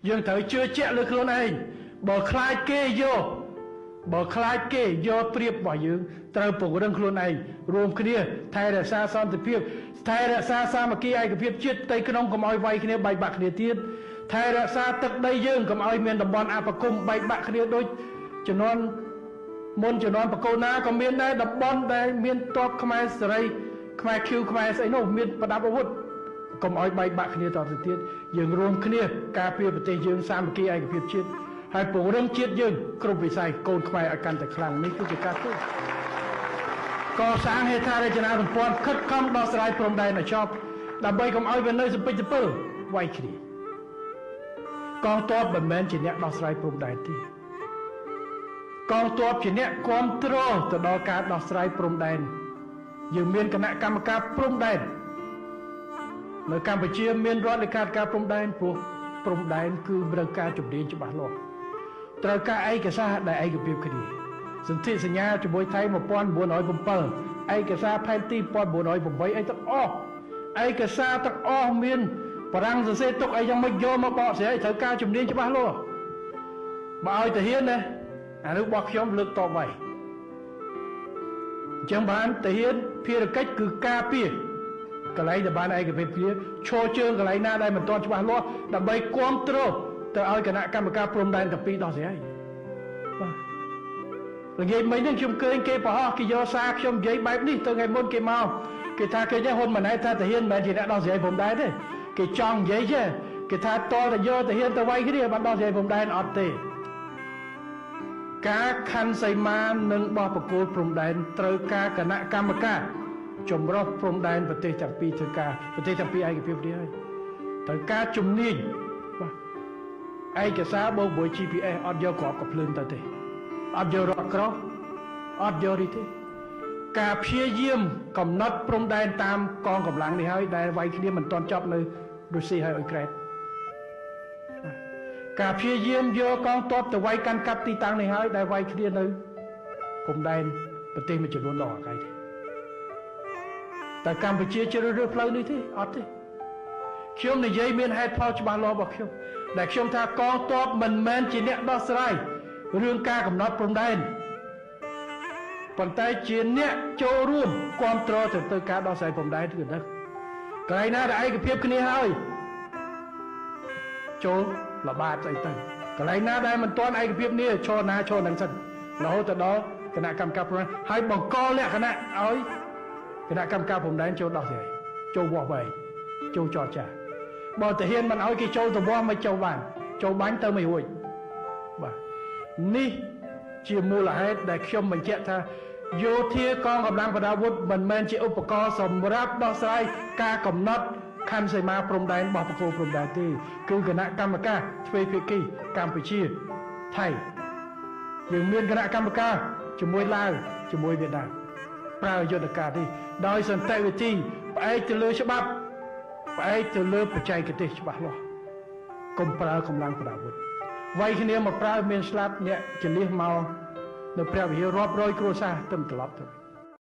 យើងត្រូវជឿជាក់លើខ្លួនឯងបើខ្លាចគេយកបើខ្លាចគេយកប្រៀបរបស់យើងត្រូវពង្រឹងខ្លួនឯងរួមគ្នាថែរក្សាសន្តិភាពថែរក្សាសាមគ្គីឯកភាពជាតិផ្ទៃក្នុងកុំឲ្យវាយគ្នាបែកបាក់គ្នាទៀតថែរក្សាទឹកដីយើងកុំឲ្យមានតំបន់អបគមបែកបាក់គ្នាដូចជំនាន់មុនជំនាន់បកូណាក៏មានដែរតំបន់ដែលមានតបខ្មែរសេរីខ្មែរឃីវខ្មែរស្អីនោះមានប្រដាប់អាវុធកុំឲ្យបែកបាក់គ្នាតទៅទៀតយើងរួមគ្នាការពារប្រទេសយើងសាមគ្គីឯកភាពជាតិហើយពង្រឹងជាតិយើងគ្រប់វិស័យកូនខ្មែរឲ្យកាន់តែខ្លាំងនេះគឺជាការធ្វើកសាងហេដ្ឋារចនាសម្ព័ន្ធខិតខំដោះស្រាយព្រំដែនឲ្យចប់ដើម្បីកុំឲ្យវានៅសពិចសពិលវាយគ្នាកងទ័ពមិនមែនជាអ្នកដោះស្រាយព្រំដែនទេកងទ័ពជាអ្នកគ្រប់គ្រងទៅដល់ការដោះស្រាយព្រំដែនយើងមានគណៈកម្មការព្រំដែននៅកម្ពុជាមានរដ្ឋលេខាធិការព្រំដែនព្រោះព្រំដែនគឺត្រូវការជំនាញច្បាស់លាស់ត្រូវការឯកសារដែលឯកភាពគ្នាសន្ធិសញ្ញាជាមួយថៃ1907ឯកសារផែនទី1908អីទាំងអស់ឯកសារទាំងអស់មានបារាំងសរសេរទុកអីយ៉ាងម៉េចយកមកបកស្រាយត្រូវការជំនាញច្បាស់លាស់បើឲ្យទាហានណាអានោះរបស់ខ្ញុំលើកតបໄວអញ្ចឹងបានទាហានភារកិច្ចគឺការពារកន្លែងដែលបានឯកភាពគ្នាឈរជើងកន្លែងណាដែលមិនទាន់ច្បាស់លាស់ដើម្បីគ្រប់គ្រងទៅឲ្យគណៈកម្មការព្រំដែនទាំងពីរដោះស្រាយបាទនិយាយមិញហ្នឹងខ្ញុំឃើញគេប្រហោះគេយកសារខ្ញុំនិយាយបែបនេះទៅថ្ងៃមុនគេមកគេថាគេនេះហ៊ុនម៉ាណែតថាទាហានមិនមែនជាអ្នកដោះស្រាយព្រំដែនទេគេចង់និយាយទេគេថាតតែយកទាហានទៅវាយគ្នាបានដោះស្រាយព្រំដែនអត់ទេការខណ្ឌសីមានិងបោះបង្គោលព្រំដែនត្រូវការគណៈកម្មការចម្រុះព្រំដែនប្រទេសទាំងពីរធ្វើការប្រទេសទាំងពីរឯកភាពគ្នាហើយត្រូវការជំនាញបាទឯកសារបូកមួយ GPS អត់យកគ្រាប់កាភ្លើងទៅទេអត់យករថក្រោះអត់យកនេះទេការព្យាយាមកំណត់ព្រំដែនតាមកងកម្លាំងនេះហើយដែលវាយគ្នាមិនទាន់ចប់នៅរុស្ស៊ីហើយអ៊ុយក្រែនការព្យាយាមយកកងទ័ពទៅវាយកាន់កាប់ទីតាំងនេះហើយដែលវាយគ្នានៅព្រំដែនប្រទេសមួយចំនួនដល់អាកៃទេតែកម្ពុជាជ្រើសរើសផ្លូវនេះទេអត់ទេខ្ញុំនិយាយមានហេតុផលច្បាស់លាស់របស់ខ្ញុំដែលខ្ញុំថាកងទ័ពមិនមែនជាអ្នកដោះស្រាយរឿងការកំណត់ព្រំដែនប៉ុន្តែជាអ្នកចូលរួមគ្រប់គ្រងទៅការដោះស្រាយព្រំដែនគឺហ្នឹងកន្លែងណាដែលឯកភាពគ្នាហើយចូលល្បាតស្អីទៅកន្លែងណាដែលមិនទាន់ឯកភាពនេះឈរណាឈរនឹងសិនរហូតទៅដល់គណៈកម្មការព្រំដែនហើយបង្កលក្ខណៈឲ្យគណៈកម្មការព្រំដែនចូលដោះស្រាយចូលវាស់វែងចូលចរចាបើទាហានមិនឲ្យគេចូលទៅវាស់មិនចូលបានចូលបាញ់ទៅមិនរួចបាទនេះជាមូលហេតុដែលខ្ញុំបញ្ជាក់ថាយោធាកងកម្លាំងប្រដាប់អាវុធមិនមែនជាឧបករណ៍សម្រាប់ដោះស្រាយការកំណត់ខណ្ឌសីមាព្រំដែនបោះបង្គោលព្រំដែនទេគឺគណៈកម្មការទ្វេភាគីកម្ពុជាថៃយើងមានគណៈកម្មការជាមួយឡាវជាមួយវៀតណាមប្រើយន្តការនេះដោយសន្តិវិធីផ្អែកទៅលើច្បាប់ផ្អែកទៅលើបច្ចេកទេសច្បាស់លាស់កុំប្រើកម្លាំងប្រដាប់អាវុធវាយគ្នាមកប្រើមានស្លាប់អ្នកចលៀសមកនៅព្រះវិហាររាប់រយគ្រួសារទៅត្រឡប់ទៅ